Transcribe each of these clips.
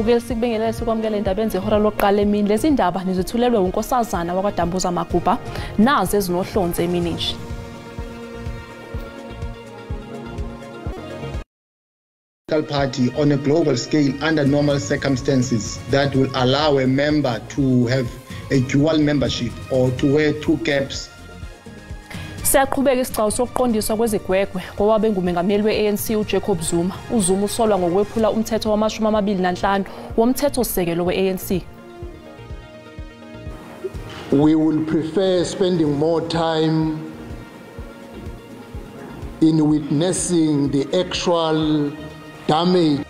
Mbukeli, sikubingelele sikwamukele endabeni zehora lokuqala emini. Lezi ndaba nizithulelwe uNkosazana wakwaDambuza Magubha, nazi ezinohlonze emini nje. Party on a global scale under normal circumstances that will allow a member to have a dual membership or to wear two caps. Siyaqhubeka isigcawu sokuqondiswa kwezigwegwe ngowabe ngumengameli we-ANC uJacob Zuma. UZuma usolwa ngokwephula umthetho wama-25 womthethosisekelo we-ANC. We will prefer spending more time in witnessing the actual damage.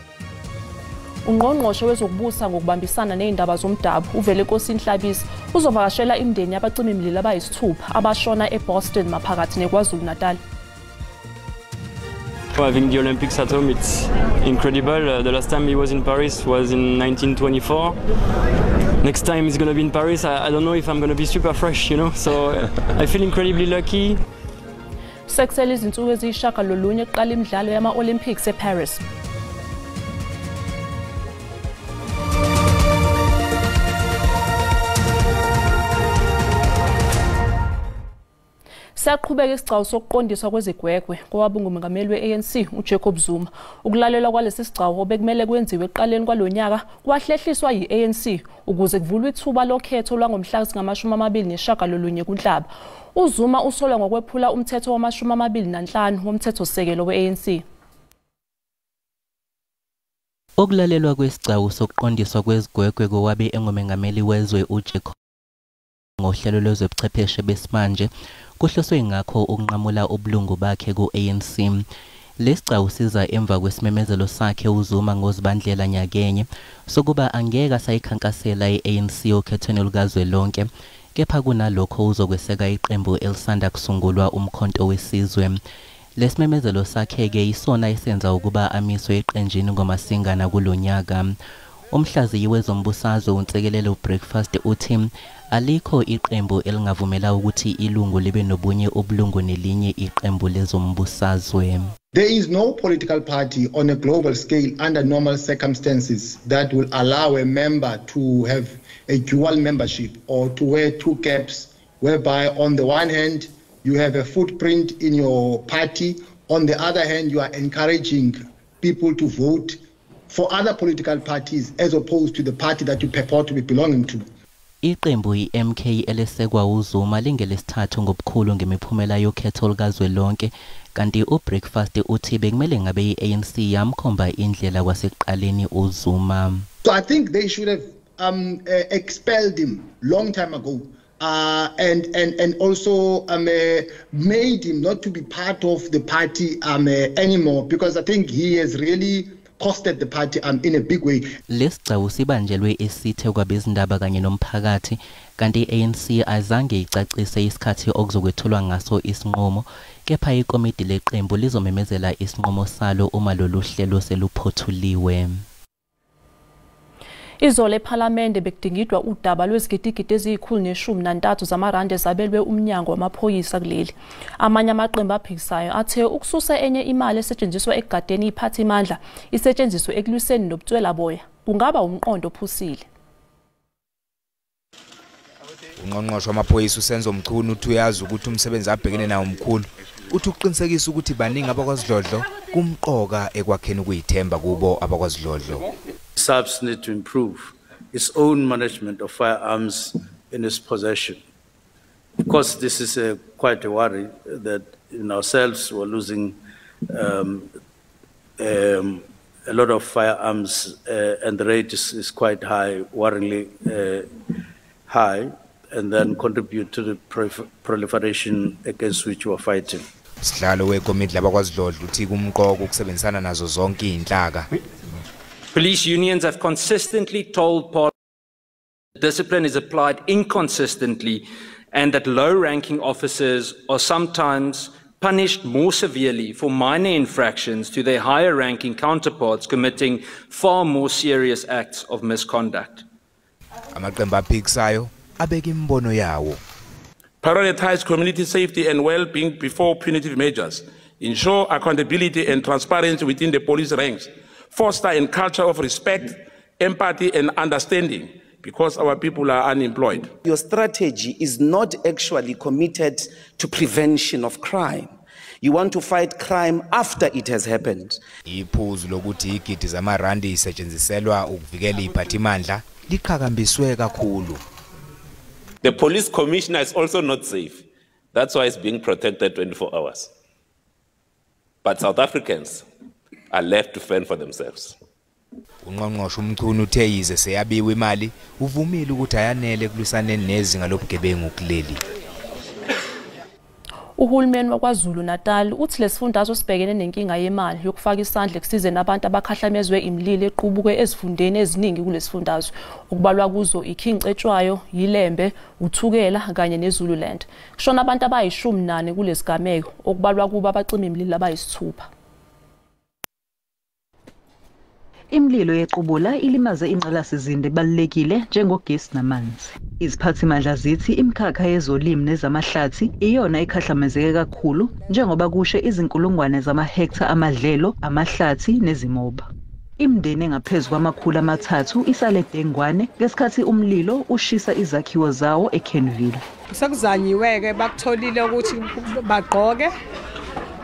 Ungqongqoshe wezokubusa ngokubambisana nezindaba zomdabu uVelenkosini Hlabisa uzovakashela imindeni yabacimimlilo abayisithupha abashona eBoston maphakathi neKwaZulu Natal. Having the Olympics at home, it's incredible. The last time he was in Paris was in 1924. Next time it's going to be in Paris, I don't know if I'm going to be super fresh, you know. So I feel incredibly lucky. Sekusele izinsuku eziyishiyagalolunye kuqala imidlalo yama-Olympics eParis. Siyaqhubeka isigcawu sokuqondiswa kwezigwegwe kowabe ngumengameli we-ANC uJacob Zuma. Ukulalelwa kwalesi sigcawu obekumele kwenziwe ekuqaleni kwalonyaka kwahlehliswa yi-ANC ukuze kuvulwe ithuba lokhetho lwangomhla zingama-29 kuNhlaba. UZuma usolwa ngokwephula umthetho wama-25 womthethosisekelo we-ANC. Ukulalelwa kwesigcawu sokuqondiswa kwezigwegwe kowabe engumengameli wezwe uJacob ngohlelo lwezobuchwepheshe besimanje kuhloswe ngakho ukunqamula ubulungu bakhe ku-ANC. Lesigcawu siza emva kwesimemezelo sakhe uZuma ngoZibandlela nyakenye sokuba angeke asayikhankasela i-ANC okhethweni lukazwelonke, kepha kunalokho uzokweseka iqembu elisanda kusungulwa uMkhonto weSizwe. Lesimemezelo sakhe-ke isona esenza ukuba amiswe eqenjini ngoMasingana kulonyaka. Umhlaziyi wezombusazwe uNtsikelelo Breakfast uthi alikho iqembu elingavumela ukuthi ilungu libe nobunye ubulungu nelinye iqembu lezombusazwe. There is no political party on a global scale under normal circumstances that will allow a member to have a dual membership or to wear two caps, whereby on the one hand you have a footprint in your party, on the other hand you are encouraging people to vote for other political parties as opposed to the party that you purport to be belonging to. Iqembu i-MK elesekwa uZuma lingelesithathu ngobukhulu ngemiphumela yokhetho lukazwelonke, kanti uBreakfast uthi bekumele ngabe i-ANC yamkhomba indlela kwasekuqaleni uZuma. So I think they should have expelled him long time ago. And also made him not to be part of the party anymore, because I think he has really costed the party in a big way. Lesigcawu sibanjelwe esithe kwabezindaba kanye nomphakathi, kanti i-ANC azange icacise isikhathi okuzokwethulwa ngaso isinqumo, kepha ikomidi leqembu lizomemezela isinqumo salo uma lolu hlelo seluphothuliwe. Izolo ePhalamende bekudingidwa udaba lwezigidigidi eziyi-113 zamarandi ezabelwe umnyango wamaphoyisa kuleli. Amanye amaqembu aphikisayo athe ukususa enye imali esetshenziswa ekugadeni iphathimandla isetshenziswe ekulwiseni nobutswelaboya kungaba umqondo ophusile. Ungqongqoshe wamaphoyisa uSenzo Mchunu uthi uyazi ukuthi umsebenzi abhekene nawo mkhulu. Uthi uqinisekisa ukuthi baningi abakwaZidlodlo kumqoka ekwakheni ukuyithemba kubo abakwaZidlodlo. SAPS need to improve its own management of firearms in its possession. Of course, this is quite a worry that in ourselves we're losing a lot of firearms, and the rate is quite high, worryingly high, and then contribute to the proliferation against which we are fighting. Sihlalo wekomiti labakwaZidlodlo uthi kumqoka ukusebenzisana nazo zonke izinhlaka. Police unions have consistently told Parliament discipline is applied inconsistently and that low-ranking officers are sometimes punished more severely for minor infractions to their higher-ranking counterparts committing far more serious acts of misconduct. Amaqembu aphikisayo abeka imibono yawo. Prioritize community safety and well-being before punitive measures. Ensure accountability and transparency within the police ranks. Foster a culture of respect empathy and understanding because our people are unemployed. Your strategy is not actually committed to prevention of crime. You want to fight crime after it has happened. Iphuzu lokuthi igidi zamarandi isetshenziselwa ukuvikela iphathimandla liqhakambiswe kakhulu. The police commissioner is also not safe. That's why it's being protected 24 hours. But South Africans are left to fend for themselves. Ungqongqoshe uMchunu uthe yize seyabiwe imali uvumile ukuthi ayanele ekulwisaneni nezinga lobugebengu kuleli. Uhulumeni waKwaZulu Natal uthi lesifundazwe sibhekene nenkinga yemali yokufaka isandla ekusizeni abantu abakhahlamezwe imililo equbuke ezifundeni eziningi kulesifundazwe, okubalwa kuzo iKing Cetshwayo, Yilembe, uThukela kanye neZululand. Kushona abantu abayi-14 kulesigameko, okubalwa kubo abacima imililo abayi-6. Imililo yequbula ilimaze ingqalasizinda ebalulekile njengogesi namanzi. Iziphathimandla zithi imikhakha yezolimo nezamahlathi iyona ekhahlamezeke kakhulu njengoba kushe izinkulungwane zamahektha amadlelo, amahlathi nezimoba. Imindeni engaphezu kwama-300 isale dengwane ngesikhathi umlilo ushisa izakhiwo zawo eKenville. Sekuzanyiwe-ke bakutholile ukuthi bagqoke,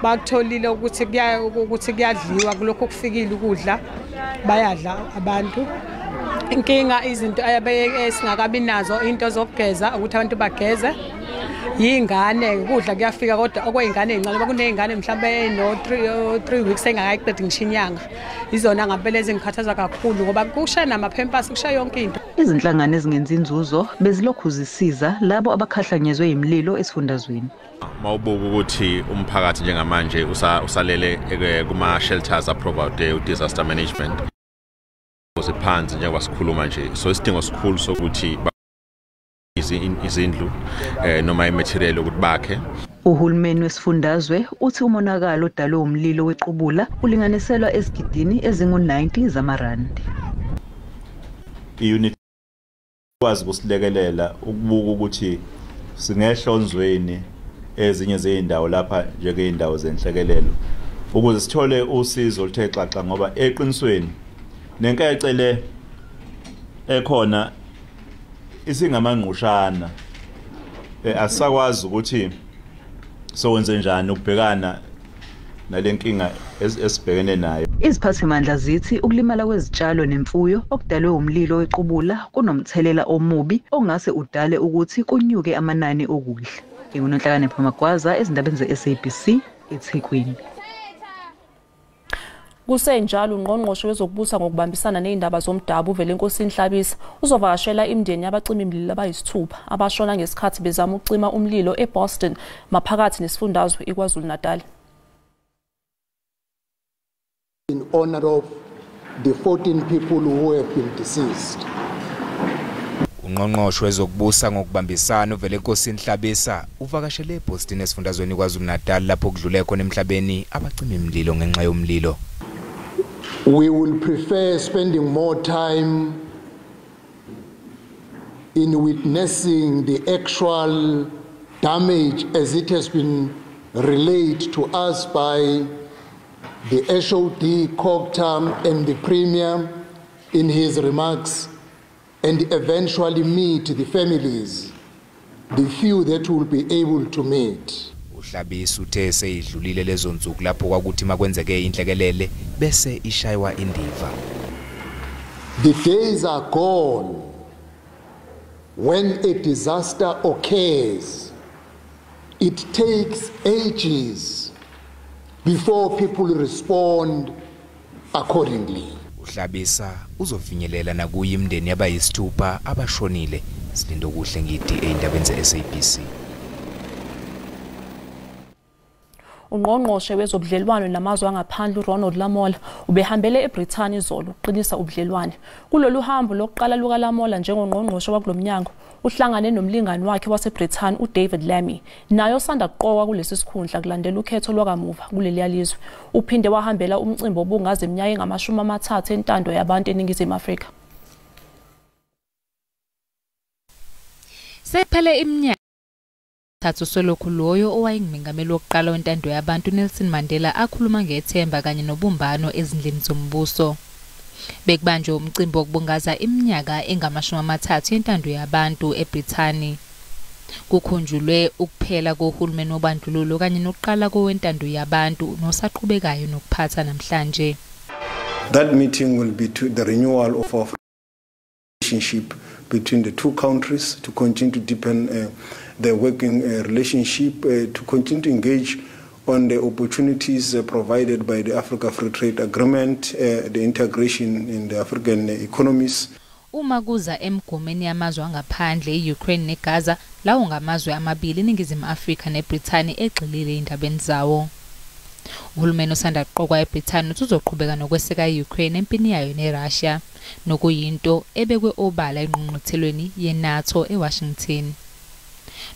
bakutholile ukuthi kuyadliwa kulokho kufikile ukudla, bayadla abantu. Inkinga izinto esingakabi nazo into zokugeza ukuthi abantu bageze. Yingane ukudla kuyafika kodwa okweyingane ezincane ngoba kuneyingane mhlawumbe no 3 weeks engakayiqedi ngisho inyanga. Izona ngempela ezingikhathaza kakhulu ngoba kusha namaphempasi kusha yonke into. Izinhlangano ezingenzi inzuzo bezilokhu zisiza labo abakhahlanyezwe imililo esifundazweni. Mawubuka ukuthi umphakathi njengamanje usalele kuma shelters approved disaster management. Phansi njengoba sikhuluma nje, so isidingo sikhulu sokuthi izindlu noma imaterial ukuthi bakhe. Uhulumeni wesifundazwe uthi umonakalo odalwe umlilo wequbula ulinganiselwa ezigidini ezingu-90 zamarandi. I-unit ikwazi ukusilekelela ukubuka ukuthi singehlonzweni ezinye zezindawo lapha njengeyindawo zenhlekelelo ukuze sithole usizo oluthe xaxa, ngoba eqinisweni nenkece le ekhona isingamangqushana, asisakwazi ukuthi sowenze njani ukubhekana nalenkinga esibhekene nayo. Iziphathimandla zithi ukulimala kwezitshalo nemfuyo okudalwe umlilo wequbula kunomthelela omubi ongase udale ukuthi kunyuke amanani okudla. NginguNonhlakanipho Magwaza ezindabeni ze-SABC eThekwini. Kusenjalo ungqongqoshe wezokubusa ngokubambisana nezindaba zomdabu uVelenkosini Hlabisa uzovakashela imindeni yabacima imililo abayi-6 abashona ngesikhathi bezama ukucima umlilo eBoston maphakathi nesifundazwe iKwaZulu Natal. In honor of the 14 people who have been deceased. Ungqongqoshe wezokubusa ngokubambisana uVelenkosini Hlabisa uvakashele eBoston esifundazweni KwaZulu Natal lapho kudlule khona emhlabeni abacima imililo ngenxa yomlilo. We will prefer spending more time in witnessing the actual damage as it has been relayed to us by the HOD, COGTA, and the Premier in his remarks, and eventually meet the families, the few that will be able to meet. uHlabisa uthe seyidlulile lezo nsuku lapho kwakuthi makwenzeke inhlekelele bese ishaywa indiva. The days are gone when a disaster occurs. It takes ages before people respond accordingly. uHlabisa uzofinyelela nakuyi imindeni yabayisithupha abashonile. Silindokuhle ngidi endabeni ze-SABC. Ungqongqoshe wezobudlelwano namazwe angaphandle uRonald Lamola ubehambele eBrithani izolo ukuqinisa ubudlelwane. Kulolu hambo lokuqala lukaLamola njengongqongqoshe wakulomnyango uhlangane nomlingani wakhe waseBrithani uDavid Lammy, naye osanda kuqokwa kulesi sikhundla kulandela ukhetho lwakamuva kuleliya lizwe. Uphinde wahambela umcimbi obungaze iminyaka engama-30 entando yabantu eNingizimu Afrika. Sekuphele iminyaka thathu solokhu loyo owayengumengameli wokuqala wentando yabantu Nelson Mandela akhuluma ngethemba kanye nobumbano ezindlini zombuso. Bekubanjwe umcimbi wokubungaza iminyaka engama-30 yentando yabantu eBrithani. Kukhunjulwe ukuphela kohulumeni wobandlululo kanye nokuqala kowentando yabantu nosaqhubekayo nokuphatha namhlanje. That meeting will be to the renewal of our relationship between the two countries, to continue to deepen the working relationship, to continue to engage on the opportunities provided by the Africa Free Trade Agreement, the integration in the African economies. Uma kuza emgomeni yamazwe angaphandle i-Ukraine neGaza, lawo ngamazwe amabili iNingizimu Afrika neBrithani egxilile endabeni zawo. Uhulumeni osanda kuqokwa eBrithani uthi uzoqhubeka nokweseka i-Ukraine empini yayo neRussia, nokuyinto ebekwe obala engqungquthelweni ye-NATO eWashington.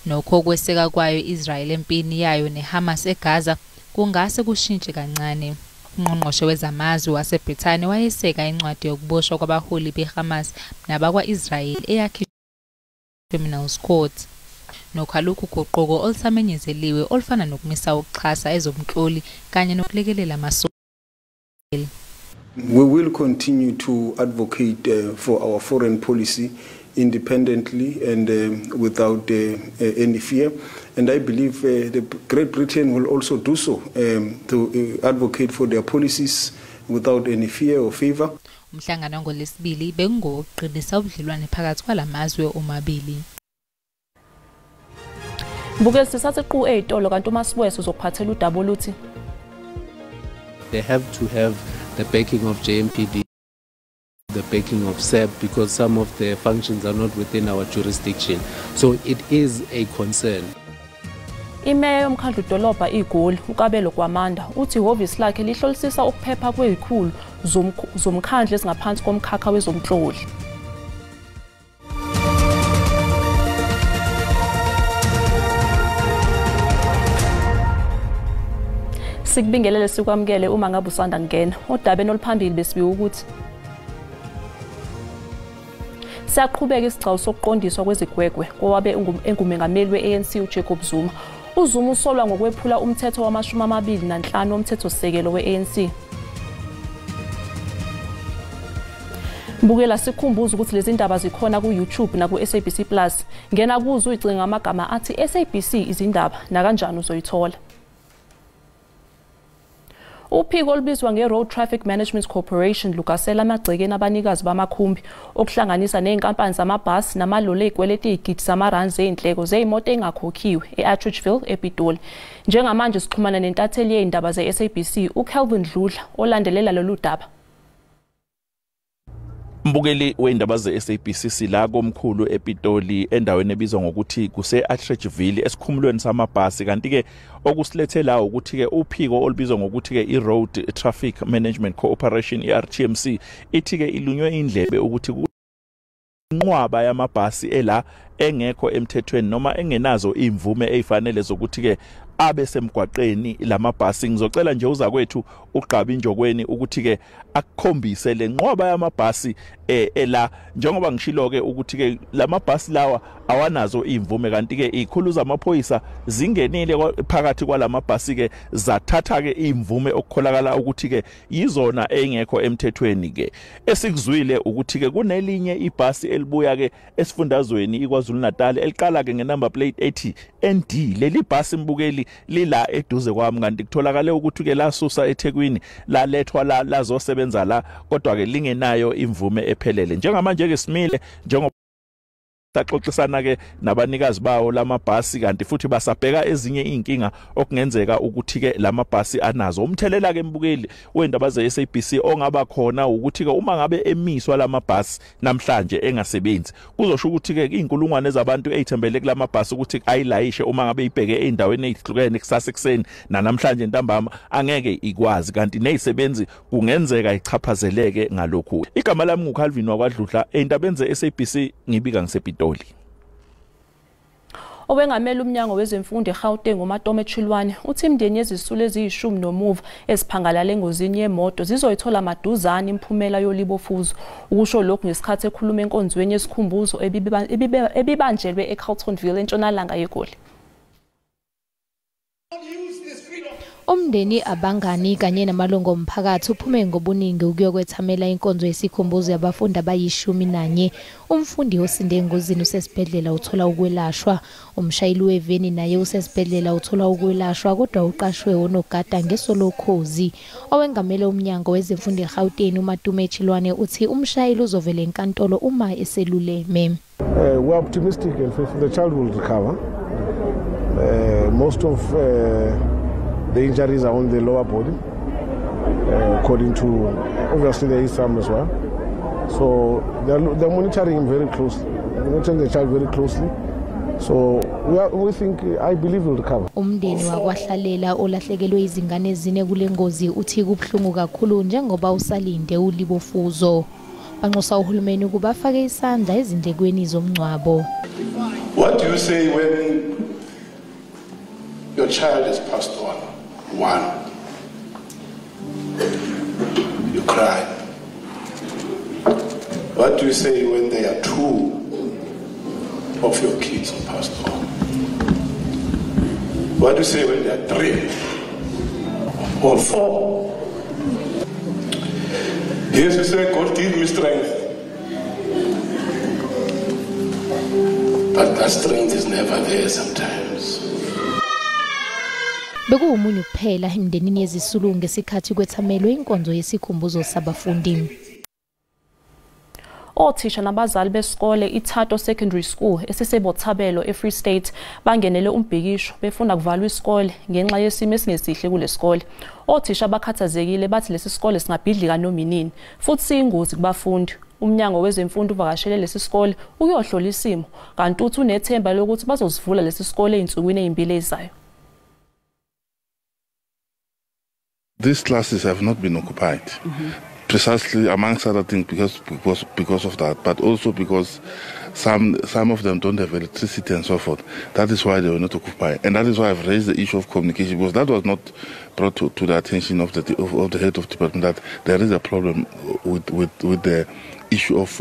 Nokho ukweseka kwayo i-Israel empini yayo neHamas eGaza kungase kushintshe kancane. Ungqongqoshe wezamazwe waseBrithani wayeseka incwadi yokuboshwa kwabaholi beHamas nabakwa-Israel eyakhishwa Criminals Court. Nokho alukho uguquko olusamenyezeliwe olufana nokumisa ukuxhasa ezomhloli kanye nokulekelela amasosha. We will continue to advocate for our foreign policy independently and without any fear. And I believe the Great Britain will also do so, to advocate for their policies without any fear or favor. Umhlangano ngolesibili bengowokuqinisa ubudlelwane phakathi kwalamazwe omabili. Mbukeli, sisathe qu ey'tolo kanti uMasibuye sizokuphathela udaba oluthi They have to have the backing of JMPD, the backing of SAP, because some of the functions are not within our jurisdiction. So it is a concern. Imeya yomkhandlu dolobha iGoli uKabelo Gwamanda uthi ihhovisi lakhe lihlolisisa ukuphepha kwezikhulu zomkhandlu ezingaphansi komkhakha wezomhloli. Sikubingelele sikwamukele uma ngabe usanda kungena. Odabeni oluphambili besibiwe ukuthi siyaqhubeka isigcawu sokuqondiswa kwezigwegwe kowabe engumengameli we-ANC uJacob Zuma. UZuma usolwa ngokwephula umthetho wama-25 womthethosisekelo we-ANC. Mbukela, sikhumbuza ukuthi lezi ndaba zikhona ku-YouTube naku-SABC Plus. Ngena kuzo uyicinga ngamagama athi SABC izindaba nakanjani uzoyithola. Uphiko olubizwa nge-Road Traffic Management Corporation lugasela amagcekeni abanikazi bamakhumbi okuhlanganisa nezinkampani zamabhasi namaloli ey'kweleti iy'gidi zamarandi zey'ndleko zey'moto ey'ngakhokhiwe e-Atteridgeville ePitoli. Njengamanje sixhumana nentatheli yey'ndaba ze-SABC uKelvin Dludla olandelela lolu daba. Mbukeli wendaba ze-SABC, sila komkhulu ePitoli endaweni ebizwa ngokuthi kuse-Atteridgeville esikhumulweni samabhasi, kanti-ke okusilethe la ukuthi-ke uphiko olubizwa ngokuthi-ke i-Road Traffic Management Corporation i-RTMC ithi-ke ilunywe indlebe ukuthi inqwaba yamabhasi ela engekho emthethweni noma engenazo imvume ezifanele zokuthi-ke abe semgwaqeni lamabhasi. Ngizocela nje uzakwethu uGqabi Njokweni ukuthi-ke akukhombise le nqwaba yamabhasi ela, njengoba ngishilo-ke ukuthi-ke lamabhasi lawa awanazo imvume, kanti-ke izikhulu zamaphoyisa zingenile phakathi kwalamabhasi-ke zathatha-ke imvume okukholakala ukuthi-ke yizona engekho emthethweni-ke. Esikuzwile ukuthi-ke kunelinye ibhasi elibuya-ke esifundazweni iKwaZulu-Natal eliqala-ke ngenumber plate ethi ND. Leli bhasi mbukeli lila eduze kwami, kanti kutholakale ukuthi-ke lasusa eThekwini lalethwa la lazosebenza la, kodwa-ke lingenayo imvume ephelele. Njengamanje-ke simile njengoba saxoxisana ke nabanikazi bawo lamabhasi, kanti futhi basabheka ezinye inkinga okungenzeka ukuthi ke lamabhasi anazo. Umthelela ke mbukeli wendaba ze-SABC ongaba khona ukuthi ke uma ngabe emiswa lamabhasi namhlanje engasebenzi, kuzosho ukuthi ke inkulungwane zabantu ezithembele kulamabhasi ukuthi ayilayishe uma ngabe ibheke eindaweni ezihlukene kusasa ekseni namhlanje ntambama angeke ikwazi, kanti nezisebenzi kungenzeka ichaphazeleke ngalokhu. Igama lami nguCalvin wakwaDludla, endabeni ze-SABC ngibika ngisePitoli. Owengamele umnyango wezemfundo eGauteng uMatome Chilwane uthi imindeni yezisulu eziyishumi nomuva eziphangalale engozini yemoto zizoyithola maduzane imiphumela yolibofuzo. Ukusho lokhu ngesikhathi ekhuluma enkonzweni yesikhumbuzo ebibanjelwe eCarltonville entshonalanga yeGoli. Umndeni, abangani kanye namalungu omphakathi uphume ngobuningi ukuyokwethamela inkonzo yesikhumbuzo yabafundi abayi-11. Umfundi osinde engozini usesibhedlela uthola ukwelashwa. Umshayeli weveni naye usesibhedlela uthola ukwelashwa, kodwa uqashwe onogada ngeso lokhozi. Owengamele umnyango wezemfundo eGauteng uMatume Chilwane uthi umshayeli uzovela enkantolo uma eseluleme. We're optimistic and the child will recover. Most of the injuries are on the lower body, according to, obviously there is some as well. So they're monitoring him very closely, they're monitoring the child very closely. So we think, I believe he'll recover. Umndeni wakwaHlalela olahlekelwe izingane ezine kule ngozi uthi kubuhlungu kakhulu njengoba usalinde ulibofuzo. Banxusa uhulumeni ukuba afake isandla ezindlekweni zomngcwabo. What do you say when your child has passed on? One, you cry. What do you say when there are two of your kids who passed on? What do you say when there are three or four? Yes, you say, God give me strength. But that strength is never there sometimes. Bekuwumunyu kuphela emndenini yezisulu ngesikhathi kwethamelwe inkonzo yesikhumbuzo sabafundi. Othisha nabazali besikole iThato Secondary School esiseBotshabelo eFree State bangenele umbhikisho befuna kuvalwa isikole ngenxa yesimo esingesihle kulesikole. Othisha bakhathazekile bathi lesi sikole singabhidlika noma inini futhi siyingozi kubafundi. Umnyango wezemfundo uvakashele lesi sikole ukuyohlola isimo, kanti uthi unethemba lokuthi bazosivula lesi sikole ezinsukwini ezimbili ezizayo. These classes have not been occupied. Precisely, amongst other things, because of that, but also because some of them don't have electricity and so forth. That is why they were not occupied, and that is why I've raised the issue of communication, because that was not brought to the attention of the head of department, that there is a problem with the issue of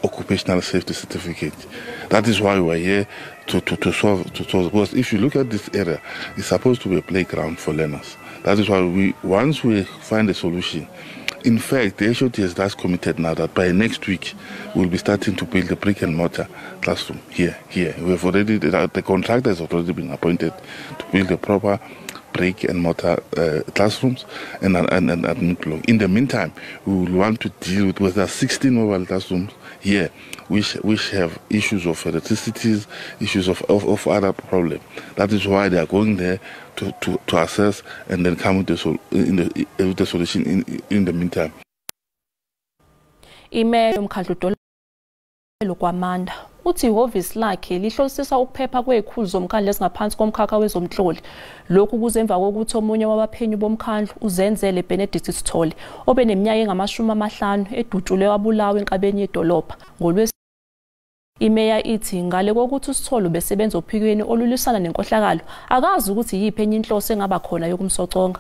occupational safety certificate. That is why we are here to solve, because if you look at this area, it's supposed to be a playground for learners. That is why once we find a solution. In fact, the HOD has just committed now that by next week we'll be starting to build the brick and mortar classroom here. We have already, the contractor has already been appointed to build the proper brick and mortar classrooms and admin block. In the meantime, we will want to deal with the 16 mobile classrooms here, which have issues of electricity, issues of other problems. That is why they are going there to assess and then come with the solution in the meantime. Imeya yomkhandlu KwaManda uthi ihhovisi lakhe lihlolisisa ukuphepha kwezikhulu zomkhandlu ezingaphansi komkhakha wezomhloli. Lokhu kuze emva kokuthi omunye wabaphenyi bomkhandlu uZenzele Benedict Sithole obeneminyaka engama-50 edutshulwe wabulawa enkabeni yedolobha ngolwesi. Imeya ithi ngale kokuthi uSithole ubesebenza ophikweni olulwisana nenkohlakalo, akazi ukuthi yiphi enye inhloso engaba khona yokumsoconga.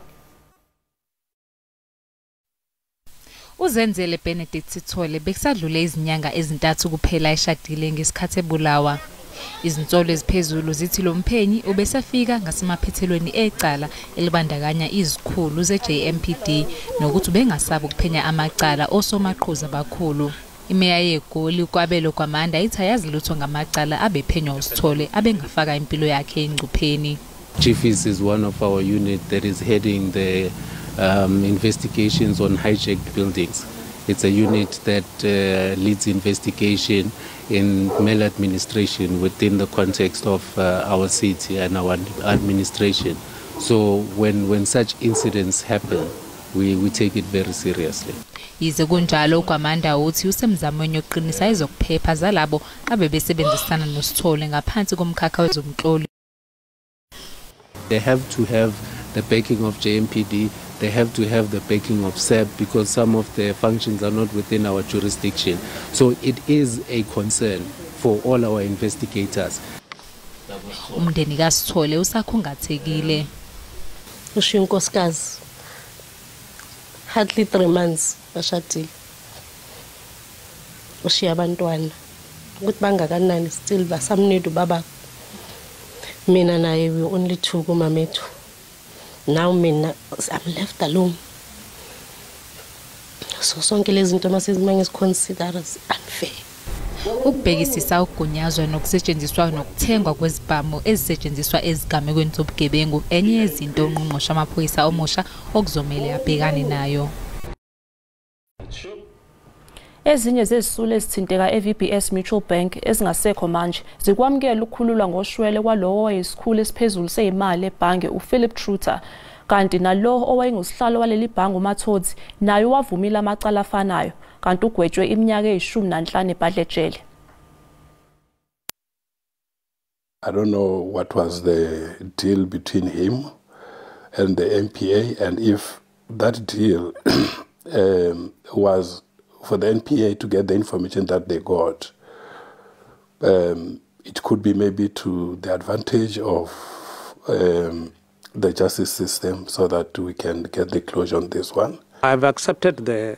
uZenzele Benedict Sithole bekusadlule izinyanga ezintathu kuphela eshadile ngesikhathi ebulawa. Izinsolo eziphezulu zithi lo mphenyi ubesafika ngasemaphethelweni ecala elibandakanya izikhulu ze-JMPD nokuthi ubengasabi ukuphenya amacala osomaqhuzu abakhulu. Imeya yeGoli uKwabelo Gwamanda ithi ayazi lutho ngamacala abephenywa uSithole abengafaka impilo yakhe engcupheni. Chiefs is one of our unit that is heading the investigations on hijacked buildings. It's a unit that leads investigation in maladministration within the context of our city and our administration. So when such incidents happen, we take it very seriously. Yize kunjalo uGwamanda uthi usemzamweni yokuqinisa ezokuphepha zalabo abebesebenzisana noSithole ngaphansi komkhakha wezomhloli. They have to have the backing of JMPD, they have to have the backing of SAP, because some of the functions are not within our jurisdiction. So it is a concern for all our investigators. Umndeni kaSithole usakhungathekile. Ushiya unkosikazi hardly 3 months bashadile. Ushiya abantwana ukuthi bangakanani still basamnida ubaba. Mina naye we only two kumamethu. Now mina I'm left alone. So sonke lezi zinto mase mangiziconsider as unfair. Ukubhekisisa ukugunyazwa nokusetshenziswa nokuthengwa kwezibhamu ezisetshenziswa ezigamekweni zobugebengu enye yezinto ungqongqoshe amaphoyisa omusha okuzomele abhekane nayo. Ezinye zezisulu ezithinteka eVBS Mutual Bank ezingasekho manje zikwamukela ukukhululwa ngoshwele kwalowo owayesikhulu esiphezulu sezimali ebhange uPhilip Truter, kanti nalo owayengusihlalo waleli bhange uMathotsi naye wavumile amacala afanayo, kanti ugwetshwe iminyaka eyi-15 ebhadlejele. I don't know what was the deal between him and the NPA, and if that deal was for the NPA to get the information that they got, it could be maybe to the advantage of the justice system, so that we can get the closure on this one. I've accepted the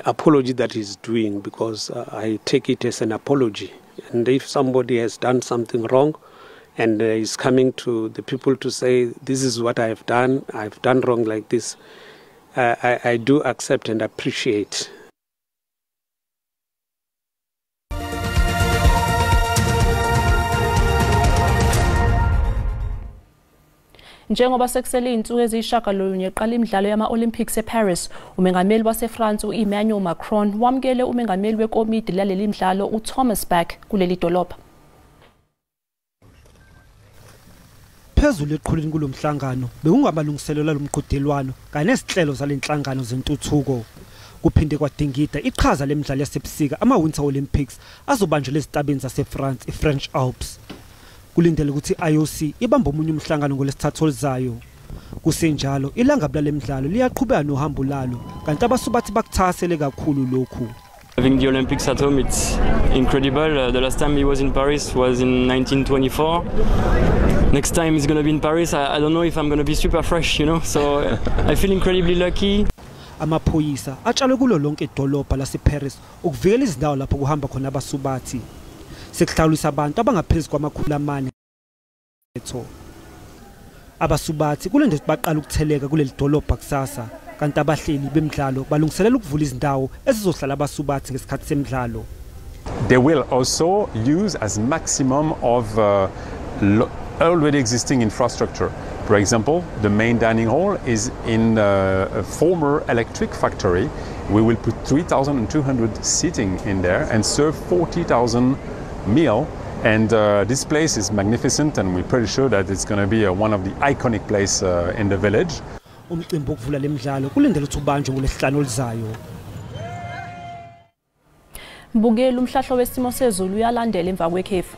apology that he's doing, because I take it as an apology. And if somebody has done something wrong and is coming to the people to say, this is what I've done wrong like this, I do accept and appreciate. Njengoba sekusele izinsuku eziyishiyagalolunye eqala imidlalo yama-Olympics eParis, umengameli waseFrance u-Emmanuel Macron wamukele umengameli wekomidi laleli mdlalo uThomas Bach kuleli dolobha. Phezulu eqhulwini kulomhlangano bekungamalungiselelo lomqhudelwano kanye nezinhlelo zalenhlangano zentuthuko. Kuphinde kwadingida iqhaza lemidlalo yasebusika ama-Winter Olympics azobanjelwa ezitabeni zaseFrance i-French Alps. Kulindele ukuthi i-IOC ibambe omunye umhlangano ngolesithathu oluzayo. Kusenjalo ilangabi lemidlalo liyaqhubeka nohambo lalo, kanti abasubathi bakuthakasele kakhulu lokhu. Having the Olympics at home, it's incredible. The last time he was in Paris was in 1924. Next time he's going to be in Paris, I don't know if I'm going to be super fresh, you know. So I feel incredibly lucky. Amaphoyisa atshalwe kulo lonke idolobha laseParis ukuvikela izindawo lapho kuhamba khona abasubathi. Sekuhlawulisa abantu abangaphezu kwama-400. Abasubathi kulindele ukuthi baqale ukutheleka kuleli dolobha kusasa, kanti abahleli bemidlalo balungiselela ukuvula izindawo ezizohlala abasubathi ngesikhathi semidlalo. They will also use as maximum of already existing infrastructure. For example, the main dining hall is in a former electric factory. We will put 3,200 seating in there and serve 40,000 meal. And this place is magnificent, and we're pretty sure that it's going to be one of the iconic places in the village. Umcimbi wokuvula lemidlalo kulindele ukuthi ubanjwe ngolwesihlanu oluzayo. Mbukeli, umhlahlo wesimo sezulu uyalandela emva kwekhefu.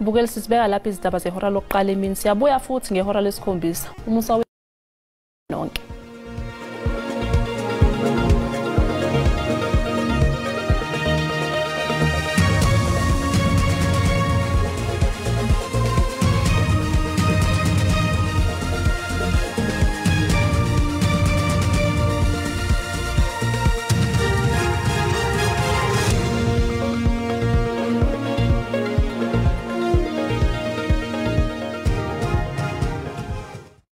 Bukeli, sisibeka lapha izindaba zehora lokuqala emini. Siyabuya futhi ngehora lesikhombisa. Umusa.